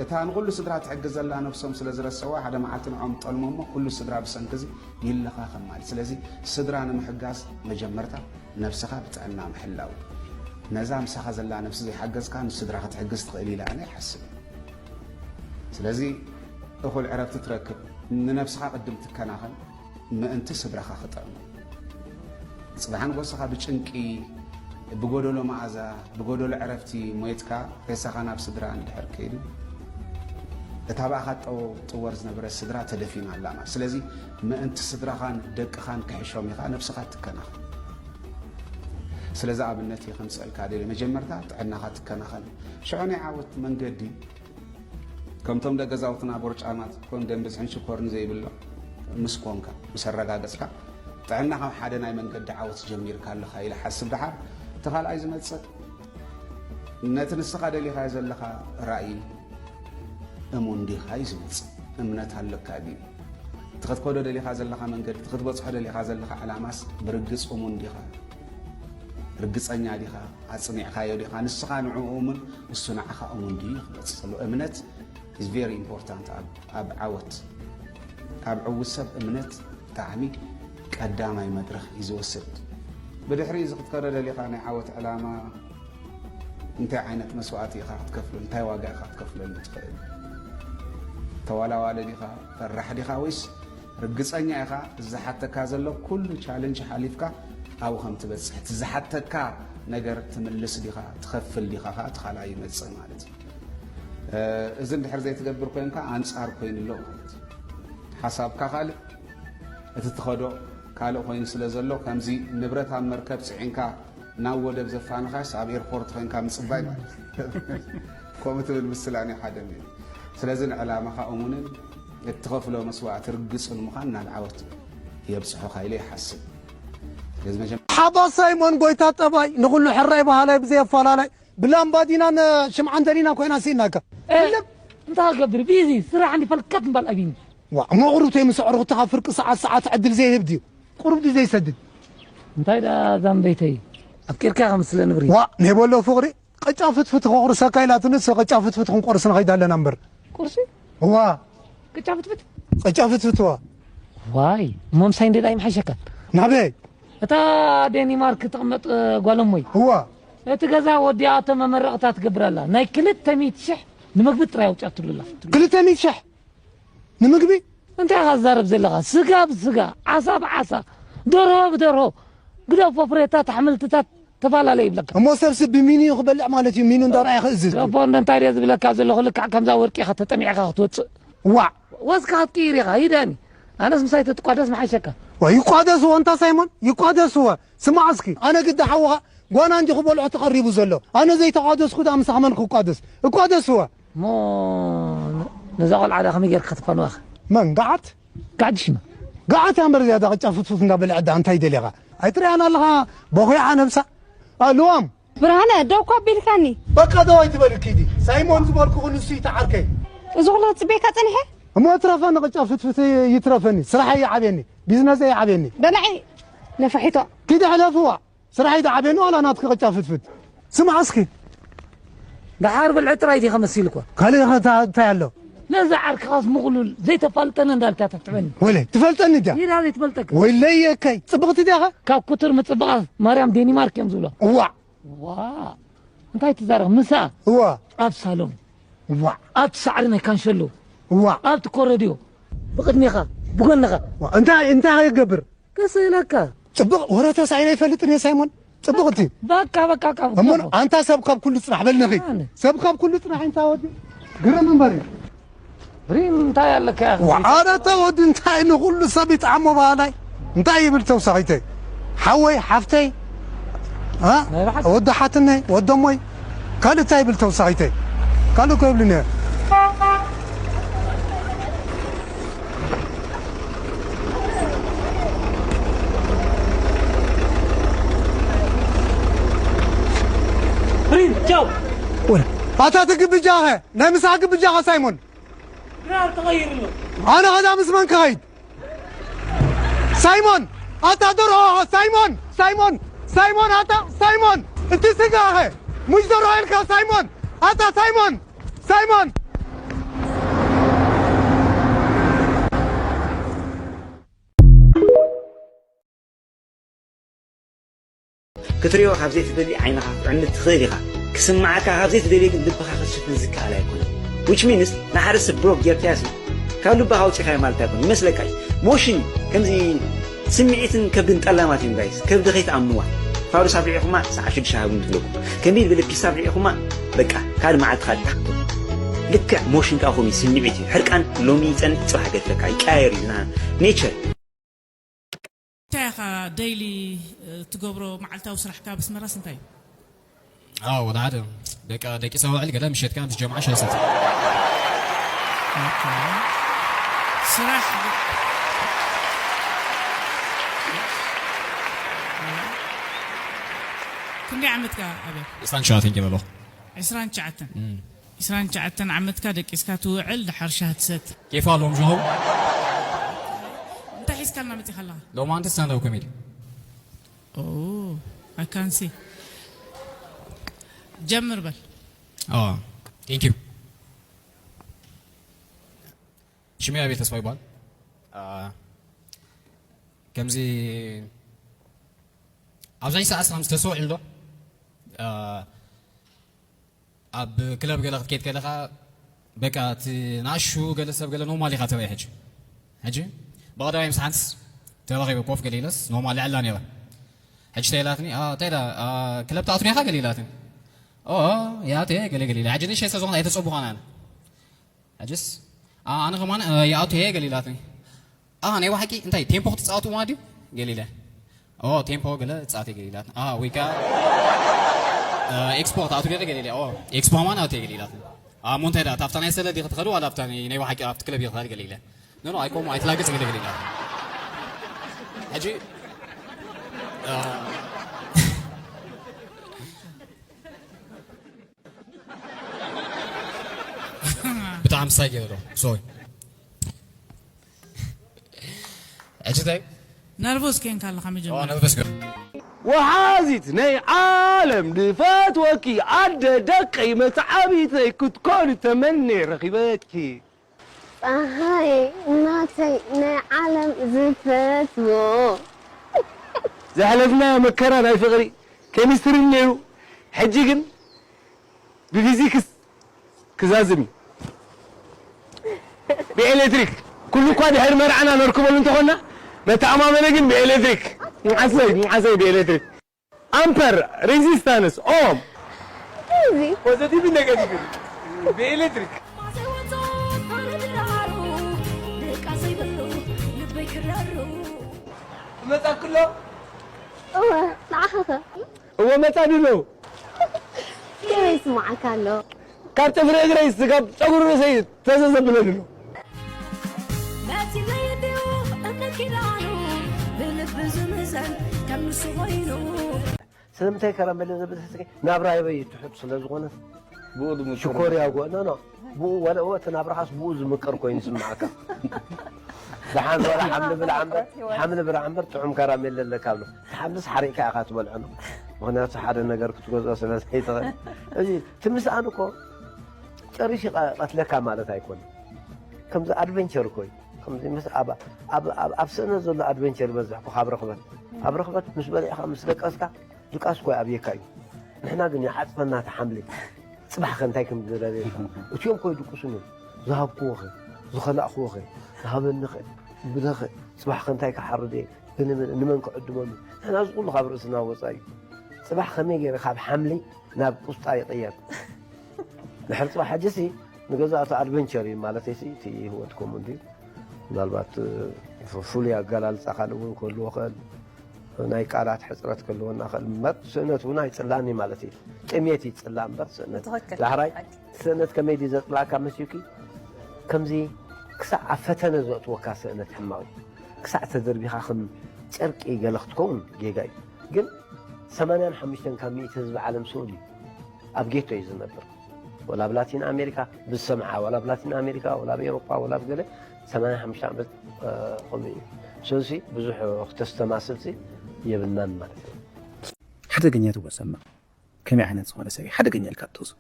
እታ ንኹሉ ስድራ ትሕግዝ ዘላ ነብሶም ስለ ዝረሰዋ ሓደ መዓልቲ ንዖም ጠልሞ እሞ ኩሉ ስድራ ብሰንኪ እዚ ይለኻኸም ማለት። ስለዚ ስድራ ንምሕጋዝ መጀመርታ ነብስኻ ብጥዕና ምሕላው። ነዛ ምሳኻ ዘላ ነብሲ ዘይሓገዝካ ንስድራ ክትሕግዝ ትኽእል ኢለ ኣነ ይሓስብ። ስለዚ እኹል ዕረፍቲ ትረክብ፣ ንነብስኻ ቅድም ትከናኸን ምእንቲ ስድራኻ ክጥዕሙ። ጽባሕ ንጎስኻ ብጭንቂ፣ ብጎደሎ መኣዛ፣ ብጎደሎ ዕረፍቲ ሞይትካ ሬሳኻ ናብ ስድራ እንድሕር ከይዱ እታ ብኣኻ ጠው ጥወር ዝነበረት ስድራ ተደፊና ኣላ ማለት። ስለዚ ምእንቲ ስድራኻን ደቅኻን ክሕሾም ኢኻ ነብስኻ ትከናኸን። ስለዚ ኣብነት እየ ከምፅአልካ ደልየ። መጀመርታ ጥዕናኻ ትከናኸን። ሽዑ ናይ ዓወት መንገዲ ከምቶም ደገዛውትና ቦርጫማት ኮን ደም ብዝሕን ሽኮርን ዘይብሎ ምስ ኮንካ ምስ ኣረጋገፅካ ጥዕና ካብ ሓደ ናይ መንገዲ ዓወት ጀሚርካ ኣለኻ ኢለ ሓስብ። ደሓር እቲ ካልኣይ ዝመፅእ ነቲ ንስኻ ደሊኻዮ ዘለኻ ራእይ እሙን ዲኻ እዩ ዝመፅእ። እምነት ኣለካ ድዩ? እቲ ክትከዶ ደሊኻ ዘለኻ መንገዲ፣ እቲ ክትበፅሖ ደሊኻ ዘለኻ ዕላማስ ብርግፅ እሙን ዲኻ? ርግፀኛ ዲኻ? ኣፅኒዕካዮ ዲኻ? ንስኻ ንዕኡ እሙን፣ እሱ ንዓኻ እሙን ድዩ ክመፅእ ዘሎ? እምነት is very important ኣብ ዓወት። ኣብ ዕዉት ሰብ እምነት ብጣዕሚ ቀዳማይ መድረኽ እዩ ዝወስድ። ብድሕሪ እዚ ክትከዶ ደሊኻ ናይ ዓወት ዕላማ እንታይ ዓይነት መስዋእቲ ኢኻ ክትከፍለሉ፣ እንታይ ዋጋ ኢኻ ክትከፍለሉ ትኽእል? ተዋላዋሊ ዲኻ፣ ፈራሕ ዲኻ፣ ወይስ ርግጸኛ ኢኻ እዚ ዝሓተካ ዘሎ ኩሉ ቻለንጅ ሓሊፍካ ኣብኡ ከም ትበጽሕ፣ እቲ ዝሓተካ ነገር ትምልስ ዲኻ፣ ትኸፍል ዲኻ ከኣ እቲ ካልኣይ ይመጽእ ማለት እዩ። እ፣ እዚ እንድሕር ዘይትገብር ኮይንካ ኣንጻር ኮይኑ ኣሎ ማለት እዩ። ሓሳብካ ካልእ፣ እቲ ትኸዶ ካልእ ኮይኑ ስለ ዘሎ፣ ከምዚ ንብረት ኣብ መርከብ ጽዒንካ ናብ ወደብ ዘፋንኻስ ኣብ ኤርፖርት ኮይንካ ምጽባይ ማለት እዩ። ከምኡ ትብል ምስላን እዩ ሓደ ሚሉ። ስለዚ ንዕላማኻ እሙንን እትኸፍሎ መስዋእቲ ርግጽን ምዃን ናብ ዓወት የብጽሖኻ ኢለ ይሓስብ። ስለዚ መጀመ- ሓባ ሳይሞን ጎይታ ጠባይ ንኹሉ ሕራይ በሃላይ ብዘይ ኣፈላላይ ብላምባዲናን ሽምዓን ደሊና ኮይና ስኢናካ። እ፣ ፍልም። እንታይ ክገብር ቢዚ ስራሕ እንዲ ፈልከት እምባል ኣቢኒ። ዋ፣ እሞ ቁሩብ ተይምስዕሩ ክተኻ ፍርቂ ሰዓት ሰዓት ዕድል ዘይህብ ድዩ? ቁሩብ ድዩ ዘይሰድድ? እንታይ ደኣ ዛምበይተይ ኣፍቂርካ ከም ስለ ንብሪ። ዋ፣ ናይ በሎ ፍቕሪ ቅጫ ፍትፍት ከቑርሰካ ኢላትኒ፣ እሱ ቅጫ ፍትፍት ክንቆርስ ንኸይድ ኣለና እምበር። ቁርሲ? እዋ። ቅጫ ፍትፍት? ቅጫ ፍትፍት እዋ። ዋይ፣ እሞ ምሳይ እንዴ ዳይ ምሓሸካ? ናበይ? እታ ዴኒማርክ ትቕመጥ፣ እ፣ ጓል እሞይ። እዋ። እቲ ገዛ ወዲኣ እቶ መመረቕታ ትገብር ኣላ። ናይ ክልተ ሚእቲ ሽሕ ንምግቢ ጥራይ ኣውፂኣትሉ ኣላ። ክልተ ሚእቲ ሽሕ? ንምግቢ? እንታይ ኢኻ ትዛረብ ዘለኻ? ስጋ ብስጋ፣ ዓሳ ብዓሳ፣ ደርሆ ብደርሆ፣ ግደፎ ፍሬታት፣ ኣሕምልትታት ተፈላለየ ይብለካ። እሞ ሰብሲ ብሚኑ እዩ ክበልዕ ማለት እዩ፣ ሚኑ እንዳረኣየ ክእዝዝ። ገፎ እንደ እንታይ ድየ ዝብለካ ዘለኹ፣ ልክዕ ከምዛ ወርቂ ኢኻ ተጠሚዕካ ክትወፅእ። ዋዕ! ወዝካ ክትቅይር ኢኻ፣ ይደኒ። ኣነስ ምሳይ ተትቋደስ ምሓሸካ። ዋ፣ ይቋደስዎ እንታ ሳይሞን፣ ይቋደስዎ። ስማዕ እስኪ፣ ኣነ ግዲ ሓውኻ ጓና እንዲኹ በልዖ ተቐሪቡ ዘሎ። ኣነ ዘይተቋደስኩ ደኣ ምሳኻ መን ክቋደስ? እቋደስዎ። እሞ ነዛ ቆልዓ ደኣ ከመይ ጌርካ ከተፋንዋኻ? መን? ገዓት? ገዓት ሽማ። ገዓት እያ እምበር እዚኣ ደኣ ቅጫ ፍትፉት እንዳበልዐት ደኣ እንታይ ደሊኻ? ኣይትሪኣን ኣለኻ? በኹያ ነብሳ። ኣ፣ ልዋም። ብርሃነ፣ ደው እኮ ኣቢልካኒ። በቃ ደው ኣይትበሊ ኪዲ። ሳይሞን ዝበልኩኺ ንሱ እዩ እቲ ዓርከይ። እዚ ኩሉ ክጽበየካ ጸኒሐ? እሞ እትረፈኒ ቅጫ ፍትፍት ይትረፈኒ። ስራሕ ይዓብየኒ። ቢዝነስ ይዓብየኒ። በላዒ ነፋሒቶ። ኪዲ ሕለፍዋ። ስራሕ ይዓብየኒ ዋላ ናትኪ ቅጫ ፍትፍት። ስማዕ እስኪ። ደሓር ብልዒ ጥራይ ዲኻ መሲልኳ? ካልእ ኸ እንታ-፣ እንታይ ኣሎ? ነዛ ዓርክኻስ ምቕሉል ዘይተፋልጠኒ እንዳልካ ተትዕበኒ። ወለ፣ ትፈልጠኒ ድያ? ይዳ ዘይትፈልጠካ። ወይለይ የከይ፣ ጽብቕቲ ዲኻ? ካብ ኩቱር ምጽብቓ ማርያም ዴኒማርክ እዮም ዝብሎ። እዋዕ። ዋ፣ እንታይ ትዛረብ? ምሳ እዋ። ኣብ ሳሎን። እዋ። ኣብቲ ሳዕሪ ናይ ካንሸሎ። እዋ። ኣብቲ ኮረድዮ። ብቕድሜኻ፣ ብጎንኻ። ዋ፣ እንታይ፣ እንታይ ይገብር? ክስእለካ። ጽቡቕ ወረ ተሳኢለ ኣይፈልጥን እየ ሳይሞን። ጽቡቕ እቲ። በቃ፣ በቃ፣ ካብ እሞ ገፎ። ኣንታ ሰብ ካብ ኩሉ ጽናሕ በልንኺ። ኣነ። ሰብ ካብ ኩሉ ጽናሕ እንታ ወዲ። ግርም እምበር እዩ። ሪም እንታይ ኣለካ? ዋዓረ ተወዲ እንታይ ንኹሉ ሰብ ይጥዓሞ በሃላይ? እንታይ ይብል ተውሳኺተይ? ሓወይ፣ ሓፍተይ፣ ኣ? ናይ ብሓቂ? ወዲ ሓትነይ፣ ወደሞይ፣ ካልእ እንታይ ይብል ተውሳኺተይ? ካልእ እኮ ይብልን እየ። ሪም፣ ቻው። ወረ፣ ኣታ ትግብጃኸ፣ ናይ ምሳሕ ግብጃኸ ሳይሞን? ድራር ተቐይሩ ኣሎ። ኣነ ኸዳ ምስ መን ክኸይድ? ሳይሞን፣ ኣታ ደርሆ፣ ሳይሞን፣ ሳይሞን፣ ሳይሞን፣ ኣታ ሳይሞን፣ እቲ ስጋኸ? ሙሽ ደርሆ ኢልካ ሳይሞን፣ ኣታ ሳይሞን፣ ሳይሞን። ክትሪኦ ካብ ዘይትደሊ ዓይንኻ ክትዕምት ትኽእል ኢኻ። ክስምዓካ ካብ ዘይትደልዮ ግን ልብኻ ክትሽፍን ዝከኣል ኣይኮነን። Which means ንሓደ ሰብ ብሎክ ጌርካዮሲ ካብ ልብኻ ኣውጺኻዮ ማለት ኣይኮነን። ይመስለካ እዩ። ሞሽን እዩ። ከምዚ ስምዒትን ከብድን ጠላማት እዮም ጋይስ። ከብዲ ከይትኣምንዋ። ፋዱስ ኣብሊዕኹማ ሰዓት ሽዱሽተ ሃቡኒ ትብለኩም። ከመይ ዝበለ ፒስ ኣብሊዕኹማ በቃ ካልእ መዓልቲ ካልእ ታክቶ። ልክዕ ሞሽን ከኣ ከምኡ እዩ፣ ስምዒት እዩ። ሕርቃን ሎሚ ይጸንሕ ጽባሕ ገድፈካ ይቀያየር እዩ። ና ኔቸር። እንታይ ኢኻ ዴይሊ፣ እ፣ ትገብሮ መዓልታዊ ስራሕካ ኣብ ኣስመራስ እንታይ እዩ? ኣዎ፣ ወላ ሓደ። በቃ ደቂሰ ውዕል ገለ ምሸት ከኣ ምስ ጀምዓ ሻሂ ሰቲ። ኦኬ። ስራሕ። ክንደይ ዓመትካ ኣብያ? ዕስራን ትሽዓተን ገይረ ኣለኹ። ዕስራን ትሽዓተን። እም። ዕስራን ትሽዓተን ዓመትካ ደቂስካ ትውዕል፣ ደሓር ሻሂ ትሰቲ። ኬፍ ኣለዎም ሻሂ። እንታይ ሒዝካልና መጺኻ ኣለኻ? ሎማዓንቲ ስታንዳፕ ኮሜዲ። ኦ፣ I can see። ጀምር በል። ኦ፣ thank you። ሽመይ ኣቤል ተስፋ ይበሃል። አ፣ ከምዚ ኣብዚ ሰዓት ከምዚ ተሰውዒሉ ዶ? አ፣ ኣብ ክለብ ገለ ክትከይድ ከለኻ በቃ እቲ ንኣሹ ገለ ሰብ ገለ ኖርማል ኢኻ ተባይ ሕጂ ሕጂ ብቐዳማይ ምስ ሓንስ ተራኺበ ኮፍ ገለ ኢለስ ኖርማል ልዕላ ነይረ። ሕጂ እንታይ ኢላትኒ? "ኣ፣ እንታይ ኢላ? ኣ፣ ክለብ ትኣቱ ኔኻ?" ገለ ኢላትኒ። "ኦ፣ ያቴ" ገለ ገለ ኢላ። ሕጂ ንእሽተይ ስለ ዝኾነ ኣይተጸቡኻን ኣነ። ሕጅስ፣ "ኣ፣ ኣነ ከማን፣ እ፣ ይኣቱ እየ" ገለ ኢላትኒ። "ኣ፣ ናይ ብሓቂ እንታይ ቴምፖ ክትጻወቱ ማለት ድዩ?" ገለ ኢለ። "ኦ፣ ቴምፖ ገለ ጻወት እየ" ገለ ኢላትኒ። "ኣ፣ ወይ ከኣ፣ እ፣ ኤክስፖ ክትኣቱ ገለ" ገለ ኢለ። "ኦ፣ ኤክስፖ ከማን ኣቱ እየ" ገለ ኢላትኒ። "ኣ፣ እሞ እንታይ ደኣ፣ ኣብታ ናይ ሰለ ዲኺ ትኸዲ ዋላ ኣብታ ናይ፣ ናይ ብሓቂ ኣብቲ ክለብ ኢኺ ትኸዲ?" ገለ ኢለ። "ኖ፣ ኖ፣ ኣይኮን፣ ኣይትላገጽ" ገለ ገለ ኢላትኒ። ሕጂ፣ እ፣ ብጣዕሚ ሳይ ገይረ ዶ? ሶሪ። ሕጂ እንታይ? ነርቨስ ኬንካ ኣለኻ መጀመርያ። ነርቨስ ገ- ወሓዚት ናይ ዓለም ድፈትወኪ ኣደ ደቀይ መትዓቢተይ ክትኮኒ ተመኔ ረኺበኪ። ጸሃየ ናተይ ናይ ዓለም ዝፈትዎ። ዘሕለፍናዮ መከራ ናይ ፍቕሪ ኬሚስትሪ ነይሩ። ሕጂ ግን ብፊዚክስ ክዛዝም እዩ። ብኤሌክትሪክ። ኩሉ እኳ ድሕሪ መርዓና ነርክበሉ እንተኾንና፣ መተኣማመኒ ግን ብኤሌክትሪክ። ንዓሰይ፣ ንዓሰይ ብኤሌክትሪክ። ኣምፐር፣ ሬዚስታንስ፣ ኦም። እዚ ፖዘቲቭ ኔጋቲቭ ብኤሌክትሪክ። ማሰይ ወጾ ኣነ ድራሩ፣ ደቃ ዘይብሉ ልበይ ክራሩ። ትመጻ ክሎ? እወ፣ ንዓኻ ከ? እወ፣ መጻ ድሎ። ከመይ ይስምዓካ ኣሎ? ካብ ጥፍሪ እግረይ ስጋብ ጸጉሪ ርእሰይ ተዘዘብለኒ ኣሎ። ነቲ ለይድኡ እምነት ኪዳኑ ብልቢ ዝምዘን ከም ንሱ ኮይኑ። ስለምንታይ ከራሜለ ዘብል ሕስኪ ናብራ ይበይ ትሑት ስለ ዝኾነ ብኡ ዝምቅር ሽኮር ይመስል። ያጎ-፣ ኖ፣ ኖ። ብኡ ወለ-፣ እቲ ናብራኻስ ብኡ ዝምቅር ኮይኑ ይስምዓካ። ደሓን ወላ ሓምሊ ብላዕ እምበር፣ ሓምሊ ብላዕ እምበር ጥዑም ከራሜለ ኣለካ ኣሎ። ሓምልስ ሓሪቕካ ኢኻ ትበልዖ ነው። ምኽንያቱ ሓደ ነገር ክትገዝኦ ስለ ዘይትኽእል። እዚ ትምስኣን እኮ ጨሪሽ ይቐ-፣ ቀትለካ ማለት ኣይኮነን። ከምዚ ኣድቨንቸር እኮ እዩ። ከምዚ ምስ ኣብ፣ ኣብ፣ ኣብ፣ ኣብ ስእነት ዘሎ ኣድቨንቸር ይበዝሕ እኮ ካብ ርኽበት። ኣብ ርኽበት ምስ በሊዕኻ ምስ ደቀስካ ድቃስ እኮ ኣብየካ እዩ። ንሕና ግን ይዓጽፈና እቲ ሓምሊ። ጽባሕ ከ እንታይ ከም ዝደልየልካ። እቲኦም እኮ ይድቅሱን እዮም። ዝሃብክዎ ኸ፣ ዝኸላእክዎ ኸ፣ ዝሃበኒ ኸ፣ ብለ ኸ፣ ጽባሕ ከ እንታይ ክሓርድ እየ፣ ብንመን፣ ንመን ክዕድመሉ። ንሕና እዚ ኩሉ ካብ ርእስና ወጻኢ እዩ። ጽባሕ ከመይ ገይረ ካብ ሓምሊ ናብ ቁስጣ ይቕየር? ድሕሪ ጽባሕ ሕጂሲ ንገዛእቲ ኣድቨንቸር እዩ ማለተይሲ፣ እቲ ህይወት ከምኡ እንድዩ። ምናልባት፣ እ፣ ፍ-፣ ፍሉይ ኣገላልጻ ካልእ እውን ክህልዎ ክእል። ናይ ቃላት ሕጽረት ክህልወና ክእል እምበር፣ ስእነት እውን ኣይጽላእን እዩ ማለት እዩ። ጥሜት ይጽላእ እምበር፣ ስእነት። ትኽክል። ዳሕራይ፣ ሓቂ። ስእነት ከመይ ድዩ ዘጽላእካ መሲልኪ? ከምዚ ክሳዕ ኣብ ፈተነ ዘእትወካ ስእነት ሕማቕ እዩ። ክሳዕ ተደርቢኻ ከም ጨርቂ ገለ ክትከውን ጌጋ እዩ። ግን ሰማንያን ሓሙሽተን ካብ ሚእቲ ህዝቢ ዓለም ስኡል እዩ። ኣብ ጌቶ እዩ ዝነብር። ወላ ኣብ ላቲን ኣሜሪካ ብዝሰምዓ፣ ወላ ኣብ ላቲን ኣሜሪካ፣ ወላ ኣብ ኤውሮጳ፣ ወላ ኣብ ገለ ሰማንያን ሓሙሽተ ዓመት፣ እ፣ ከምኡ እዩ። ስለዚ ብዙሕ ክተስተማስልሲ የብልናን ማለት እዩ። ሓደገኛ ትወሰማ። ከመይ ዓይነት ዝኾነ ሰብ እዩ ሓደገኛ ኢልካ ትወስዶ?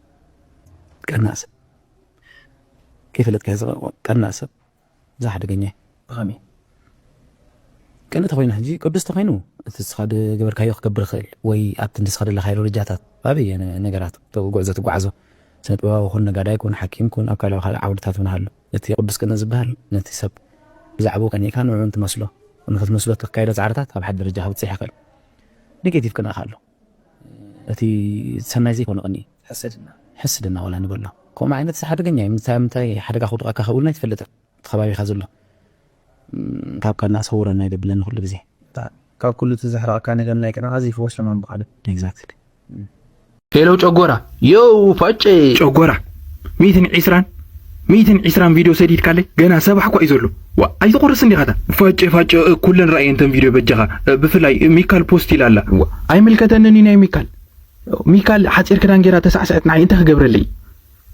ቀናእ ሰብ። ከይፈለጥካዮ ዝቐ-፣ ቀናእ ሰብ። እዚ ሓደገኛ እዩ። ብኸመይ? ቅንእ ተኾይኑ ሕጂ ቅዱስ ተኾይኑ፣ እቲ ንስኻ ዝገበርካዮ ክገብር ይኽእል፣ ወይ ኣብቲ ንስኻ ዘለኻዮ ደረጃታት፣ ኣበየ ነ-፣ ነገራት፣ እቲ ጉዕዞ ትጓዓዞ፣ ስነ ጥበባዊ ኩን፣ ነጋዳይ ኩን፣ ሓኪም ኩን፣ ኣብ ካልእ ካልእ ዓውድታት እውን ሃሉ። እቲ ቅዱስ ቅንእ ዝበሃል፣ ነቲ ሰብ ብዛዕባኡ ቀኒእካ ንዕኡ እንትመስሎ፣ ንኽትመስሎ እትካየዶ ጻዕርታት ኣብ ሓደ ደረጃ ከብጽሕ ይኽእል። ኔጌቲቭ ቅንእ ከ ኣሎ። እቲ ሰናይ ዘይኮነ ቅንኢ። ሕስድና። ሕስድና ዋላ ንበሎ። ከምኡ ዓይነት እዚ ሓደገኛ እዩ። ምንታይ፣ ምንታይ ሓደጋ ከውድቐካ ከብልና ኣይትፈልጥን። እቲ ከባቢኻ ዘሎ። እም፣ ካብ ካና ሰውረና ይደብለኒ ኩሉ ግዜ። እታ ካብ ኩሉ እቲ ዘሕረቐካ ነገር ናይ ቅንኣኻ ዘይፍወስ ሕማም ብኻልእ። ኤግዛክትሊ። ሄሎ ጨጎራ፣ ዮው ፋጨ። ጨጎራ፣ ሚእትን ዒስራን፣ ሚእትን ዒስራን ቪድዮ ሰዲድካለይ፣ ገና ሰባሕ እኳ እዩ ዘሎ። ዋ፣ ኣይትቑርስ እንዲኻ እታ። ፋጨ፣ ፋጨ፣ እ፣ ኩለን ረኣየን እተን ቪድዮ በጃኻ። እ፣ ብፍላይ፣ እ፣ ሚካል ፖስት ኢላ ኣላ። ዋ፣ ኣይምልከተንን እዩ ናይ ሚካል። ሚካል ሓጺር ክዳን ጌራ ተሳዕስዐት ንዓይ እንታይ ክገብረለይ?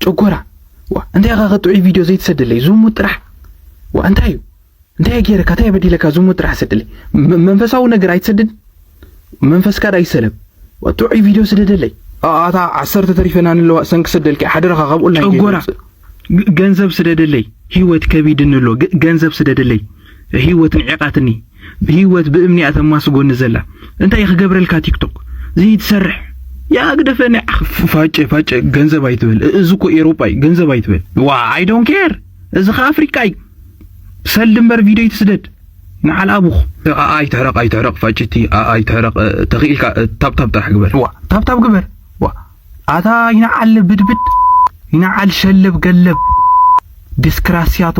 ጨጎራ። ዋ፣ እንታይ ኢኻ ከጥዑይ ቪድዮ ዘይትሰደለይ? ዝሙት ጥራሕ። ዋ፣ እንታይ እዩ? እንታይ ገይረካ? እንታይ በዲለካ? ዝሙት ጥራሕ ሰደለይ። መ-፣ መንፈሳዊ ነገር ኣይትሰድን? መንፈስካ ዳ ይሰለም። ዋ፣ ጥዑይ ቪድዮ ስደደለይ። ኣ-፣ ኣታ ዓሰርተ ተሪፈና ንለዋ ሰንክ ሰደልኪ ሓደራኻ ካብ ኦንላይን ጨጎራ። ገይሩ ግ-፣ ገንዘብ ስደደለይ። ህይወት ከቢድኒ ኣሎ። ግ-፣ ገንዘብ ስደደለይ። ህይወት ንዒቓትኒ። ህይወት ብእምኒ እያ ተማስጎኒ ዘላ። እንታይ ክገብረልካ ቲክቶክ? ዘይትሰርሕ። ያ ግደፈኒ። ፋጨ ፋጨ ገንዘብ ኣይትበል። እዚ እኮ ኤሮጳ እዩ፣ ገንዘብ ኣይትበል። ዋ፣ I don't care። እዚ ከ ኣፍሪቃ እዩ። ሰልድ እምበር ቪድዮ ይትስደድ። ንዓል ኣቡኽ። ኣኣ ኣይትሕረቕ፣ ኣይትሕረቕ ፋጭቲ፣ ኣኣ ኣይትሕረቕ። ተኽኢልካ ታብታብ ጥራሕ ግበር። ዋ፣ ታብታብ ግበር። ዋ፣ ኣታ ይንዓል ብድብድ፣ ይንዓል ሸለብ ገለብ፣ ዲስክራስያቶ።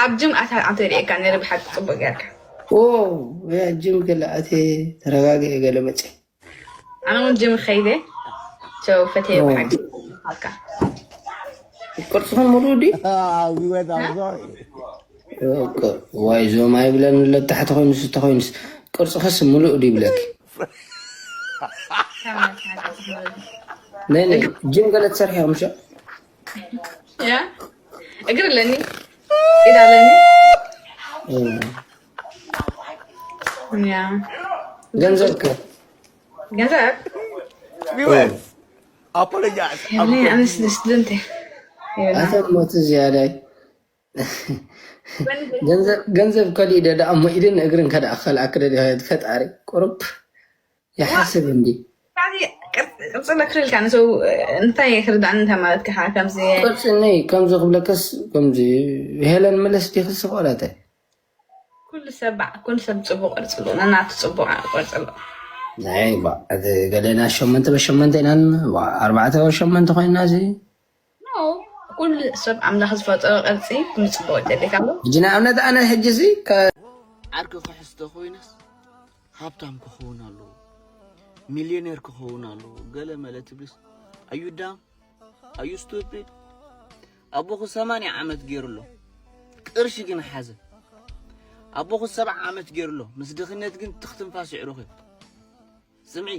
ኣብ ጅም ኣታ ኣንተ ሪኤካ ነይረ ብሓቂ ጽቡቅ ጌርካ። ኦ ያ ጅም ገለ ኣቴ ተረጋግኤ ገለ መጽ ኣነ እውን ጅም ኸይደ ቸው ፈቴ ብሓቂ ኣልካ። ቅርጽኽን ሙሉእ ዲ Ah, we went outside. ዋይ ዞም ኣይብለን ለታሕቲ ኮይኑስ እንተኮይኑስ ቅርጽኽስ ሙሉእ ዲ ይብለኪ። ነይ ነይ ጅም ገለ ትሰርሒ ምሻ ያ እግር ኣለኒ ኢድ ኣለኒ። ያ ገንዘብ ከ ገንዘብ We went. Apologize. ያኔ ኣነስ ደስ ድንቴ ኣተ ሞት ዝያዳይ ገንዘብ ከሊእ ደዳ እሞ ኢድን እግርን ከዳ ከልኣክ ደዲ ፈጣሪ ቁርብ ይሓስብ እንዲ ቅርጽ ለክልካ ንሰው እንታይ ክርዳእኒ እንታይ ማለት ክሓ ከምዚ ቅርጽ ነይ ከምዚ ክብለከስ ከምዚ ሄለን መለስ ዲክስ ቆላተ ኩሉ ሰብ በዓ- ኩሉ ሰብ ጽቡቅ ቅርጽ ኣለዎ። ነናቱ ጽቡቅ ቅርጽ ኣለዎ። ናይ ባ- እቲ ገለና ሸመንተ በሸመንተ ኢና ባ- ኣርባዕተ በሸመንተ ኮይና እዚ No፣ ኩሉ ሰብ ኣምላኽ ዝፈጠሮ ቅርጺ ኩሉ ጽቡቅ ይደልካ ኣሎ። ሕጂ ንኣብነት ኣነ ሕጂ እዚ ከ ዓርኪ ክሕዝ ተኾይነስ ሃብታም ክኸውን ኣለዎ፣ ሚልዮኔር ክኸውን ኣለዎ፣ ገለ መለ ትብልስ ኣዩ ዳም ኣዩ ስቱፒድ። ኣቦኹ ሰማንያ ዓመት ገይሩ ኣሎ፣ ቅርሺ ግን ሓዘ። ኣቦኹ ሰብዓ ዓመት ገይሩ ኣሎ፣ ምስ ድኽነት ግን ትኽ ትንፋስ ይዕሩኽ እዩ። ስምዒ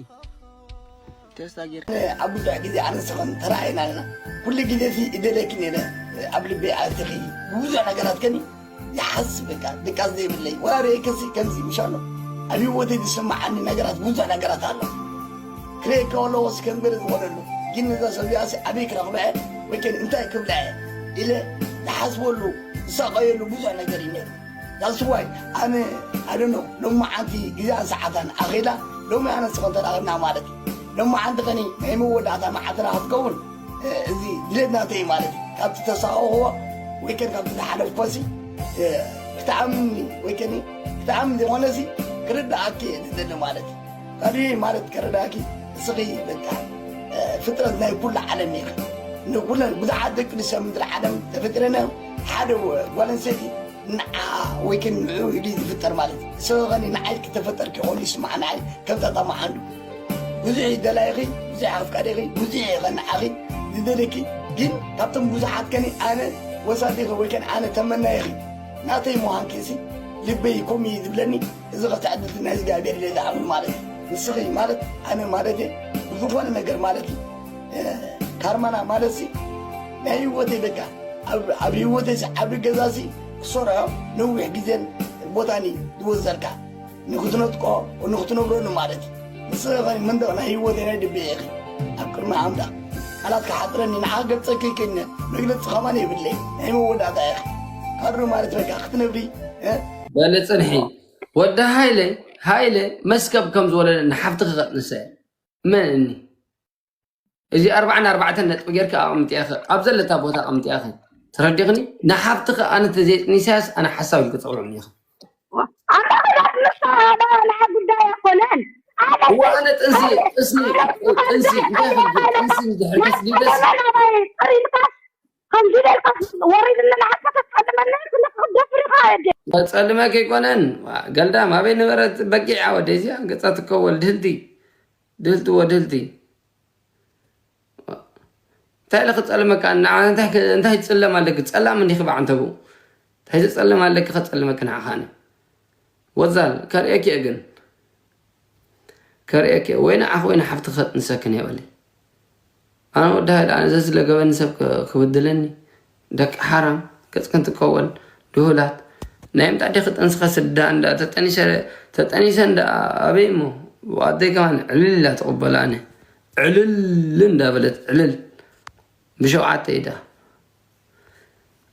ቴስታ ጌርካ ኣብ ብዙሕ ግዜ ኣነ ስኸን ተራእይና ኣለና። ኩሉ ግዜ ሲ እደለኪ ነይረ ኣብ ልበይ ኣትኺ ብብዙሕ ነገራት ከኒ ይሓስ በቃ ድቃስ ዘይብለይ ወላ ርእየክሲ ከምዚ ምሻሎ ኣብ ህይወተይ ዝስምዓኒ ነገራት ብዙሕ ነገራት ኣሎ። ክርእየካ ከለዎስ ከም ገለ ዝኾነሉ ግን ነዛ ሰብ እዚኣሲ ኣበይ ክረኽባ እየ ወይ ከን እንታይ ክብላ እየ ኢለ ዝሓስበሉ ዝሳቐየሉ ብዙሕ ነገር እዩ ነይሩ። That's why ኣነ ኣደኖ ሎማዓንቲ ግዜኣን ሰዓታን ኣኺላ ሎሚ ኣነ ንስኸን ተራኺብና ማለት እዩ። ሎማዓንቲ ኸኒ ናይ መወዳእታ መዓልትና ክትከውን እዚ ድሌት ናተይ ማለት እዩ። ካብቲ ተሳኸኽዎ ወይ ከን ካብቲ ዝሓለፍኮሲ ክትኣምኒ ወይ ከኒ ክትኣምኒ ዘይኮነሲ ክርድኣኪ እየ ዝደሊ ማለት እዩ። ካልእ ማለት ከረዳእኪ እስኺ በቃ ፍጥረት ናይ ኩሉ ዓለም ኢኺ። ንኩለን ብዙሓት ደቂ ኣንስትዮ ምድሪ ዓለም ተፈጢረን እዮም። ሓደ ጓል ኣንስተይቲ ንዓ ወይ ከን ንዑ ኢሉ ዝፍጠር ማለት እዩ። ንስኺ ኸኒ ንዓይ ክተፈጠርኪ ከሎ ይስማዕ ንዓይ ከም ጣጣ መዓንዱ ብዙሕ ይደላይኺ ብዙሕ ኣፍቃሪኺ ብዙሕ ኢኺ ንዓኺ ዝደልየኪ ግን ካብቶም ብዙሓት ከኒ ኣነ ወሳቲኺ ወይ ከን ኣነ ተመናይኺ ናተይ ምዃንኪ ሲ ልበይ ከምኡ እዩ ዝብለኒ። እዚ ኸ ትዕድልቲ ናይ እግዚኣብሔር ኢለ ዝኣምን ማለት እዩ። ንስኺ ማለት ኣነ ማለት እየ ብዝኾነ ነገር ማለት እዩ። ካርማና ማለት ሲ ናይ ህይወተይ በቃ ኣብ ህይወተይ ዓቢ ገዛ ሲ ክሰርሖ ነዊሕ ግዜን ቦታን እዩ ዝወሰድካ ንክትነጥቆ ንክትነብረሉ ማለት እዩ። ንስኺ ኸ መንደቕ ናይ ህይወተይ ናይ ልበይ ኢኺ ኣብ ቅድሚ ኣምላኽ ቃላት ክሓፅረኒ ንዓ ክገልፀኪ ይክእልነ መግለፂ ከማን የብለይ ናይ መወዳእታ ኢኺ ካድሮ ማለት በቃ ክትነብሪ በል ፅንሒ ወዲ ሃይለ ሃይለ መስከብ ከም ዝወለደ ንሓፍትኺ ከጥንሰ መን እኒ እዚ ኣርባዓን ኣርባዕተን ነጥቢ ጌርካ ኣቕምጥያ ኸ ኣብ ዘለታ ቦታ ኣቕምጥያ ኸ ተረዲኽኒ ንሓፍትኺ ኣነ ተዘይጥኒሳያስ ኣነ ሓሳብ ኢልኩ ፀውዑኒ ኢኸ ኣባላት ንሳ ንዓ ጉዳይ ኣይኮነን። ኣነ እዋ ኣነ ጥንሲ ጥንሲ ጥንሲ እንታይ ኽብል ጥንሲ እንድሕር ተስሊደስ ዘመናዊ ጥሪልካ ከምዚ ኢልካ ወሪድና ንዓካ ተጸልመና ክልክ ክትደፍር ኢኻ ኣደ ጸልመ ከይኮነን ገልዳም ኣበይ ነበረት በጊዕ ኣወደይ እዚኣ ገጻ ትከወል ድህልቲ ድህልቲ ወድህልቲ እንታይ ኢለ ክጸልመካ ንዓ እንታይ እንታይ ትጽለም ኣለኪ ጸላም እንዲኺ ብዓንተቡ እንታይ ትጸልም ኣለኪ ከጸልመኪ ንዓኻ ኣነ ወዛል ከርእየኪ እየ ግን ከርእየኪ እየ ወይ ንዓኺ ወይ ንሓፍትኺ ከጥንሰክን እየ በሊ ኣነ ወዲ ሃይለ ኣነ ዘዝለገበኒ ሰብ ክብድለኒ ደቂ ሓራም ገጽክን ትከወል ድሁላት ናይ ምጣ ዲኺ ጥንስኸ ስዳ እንዳ ተጠኒሰ ተጠኒሰ እንዳ ኣበይ እሞ ኣደይ ከማን ዕልል ኢላ ትቕበሎ ኣነ ዕልል እንዳበለት ዕልል ብሸውዓተ ኢዳ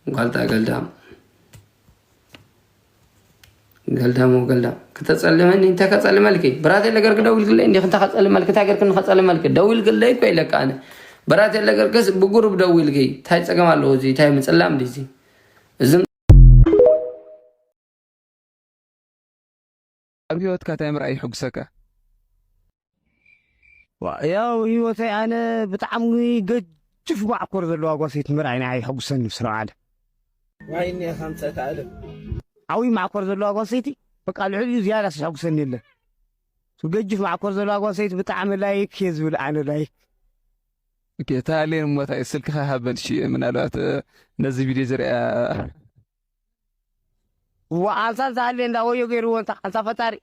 ጓልታ ገልዳም ገልዳሞ ገልዳም ክተጸልመኒ እንታይ ከጸልመልኪ? ብራቴ ለገርክ ደዊልክለይ እንዲኽ እንታይ ከጸልመልክ? እንታይ ገርክ ንኸጸልመልክ? ደዊልክለይ እኮ ኢለካ ኣነ። ብራቴ ለገርክስ ብጉሩብ ደዊልኪ እንታይ ጸገም ኣለዎ? እዚ እንታይ ምጽላም ድዚ? እዚ ኣብ ህይወትካ እንታይ ምርኣይ ይሕጉሰካ? ዋ- ያው ህይወተይ ኣነ ብጣዕሚ ገጅፍ ማዕኮር ዘለዋ ጓሰይት ምርኣይ ናይ ሕጉሰኒ ስለ ዓለ። ዋይ እኒኣ ከምፀእታ ኣለም። ዓብዪ ማዕኮር ዘለዋ ጓሰይቲ በቃ ልዕሊኡ ዝያዳ ስሕጉሰኒ የለን። ገጅፍ ማዕኮር ዘለዋ ጓሰይቲ ብጣዕሚ ላይክ እየ ዝብል ኣነ ላይክ። ኦኬ፣ እታ ሃሌን እሞ እንታይ ስልክኻ ሃበን እሺ፣ ምናልባት እ፣ ነዚ ቪድዮ ዝሪኣ። እዋ ኣንሳ እንተ ሃሌ እንዳ ወዮ ገይርዎ እንታ ኣንሳ ፈጣሪ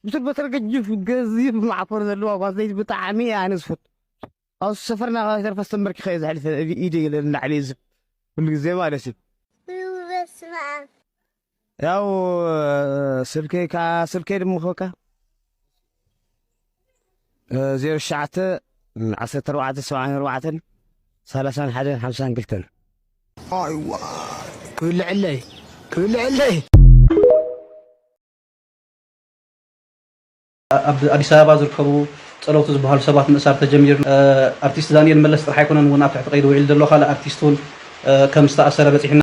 ብስር በትር ገጅፍ ገዚፍ ማዕኮር ዘለዋ ጓሰይቲ ብጣዕሚ እየ ኣነ ዝፈቱ። ኣብ ሰፈርና ካብ ተርፈ ተንበርኪኸ እየ ዘሕልፈ ኢደ ኢለ ንላዕሊ እየ ዝብ ኩሉ ግዜ ማለት እዩ። በስመ ኣብ። ያው ስልከይ ከ ስልከይ ድማ ኸካ ዜሮ ትሽዓተ ዓሰርተ ኣርባዕተ ሰብዓን ኣርባዕተን ሰላሳን ሓደን ሓምሳን ክልተን። ኣይዋ ክብልዕለይ ክብልዕለይ። ኣብ ኣዲስ ኣበባ ዝርከቡ ጸለውቲ ዝበሃሉ ሰባት ምእሳር ተጀሚሩ። ኣርቲስት ዳንኤል መለስ ጥራሕ ኣይኮነን እውን ኣብ ትሕቲ ቀይዲ ውዒሉ ዘሎ፣ ካልእ ኣርቲስት እውን ከም ዝተኣሰረ በጺሕና።